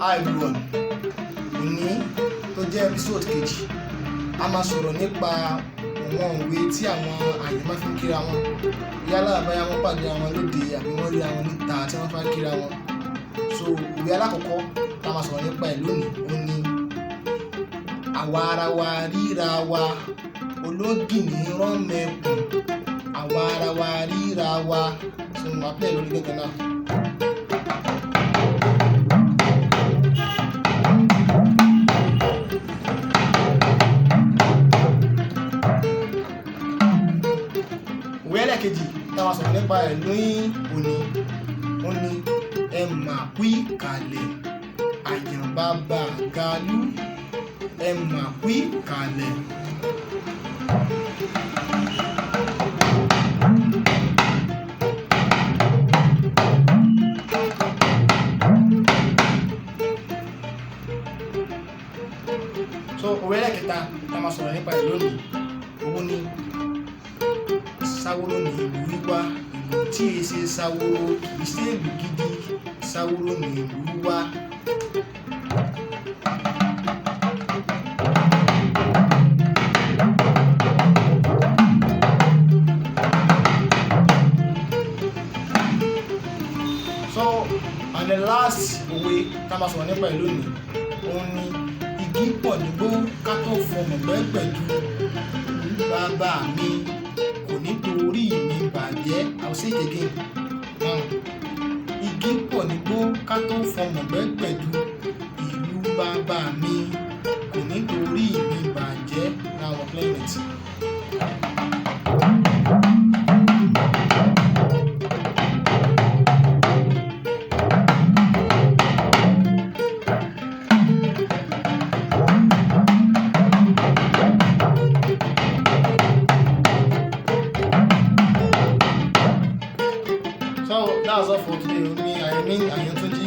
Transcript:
Hi everyone. Òní tó jẹ́ episode kejì, a máa sọ̀rọ̀ nípa àwọn òwe tí àwọn àyàn máa fi ń kíra wọn. Yálà bóyá wọ́n pàdé àwọn lóde àbí wọ́n rí àwọn níta tí wọ́n fẹ́ kíra wọn. So òwe alákọ̀ọ́kọ́ tá a máa sọ̀rọ̀ nípa ẹ̀ lónìí, òun ni àwa ara wa ríra wa, ológìnní rán mẹ́kùn. Àwa ara wa ríra wa. So màá play lórí gángan náà. Òwe ẹlẹ́ẹ̀kejì tá a máa sọ̀rọ̀ nípa ẹ̀ ní òní, òun ni ẹ mà kú ìkàlẹ̀, àyàn bàbá galú. Ẹ mà kú ìkàlẹ̀. So òwe ẹlẹ́ẹ̀kẹta tá a máa sọ̀rọ̀ nípa ẹ̀ lónìí, òun ni Sáwóró ní ìlú wíwá, ìlú tí e ṣe Sáwóró kì í ṣe ìlú gidi. Sáwóró ní ìlú wá. So and the last òwe tá a máa sọ̀rọ̀ nípa ẹ̀ lónìí, òun ni igi pọ̀ nígbó ká tó fọmọ̀ gbẹ́gbẹ̀du. Ìlú bàbá mi kò ní torí mi bàjẹ́. I will say it again. Now, igi pọ̀ nígbó ká tó fọmọ̀ gbẹ́gbẹ̀du. Ìlú bàbá mi kò ní torí mi bàjẹ́. Now we're playing it. So that's all for today. Me, I mean, Ayantunji.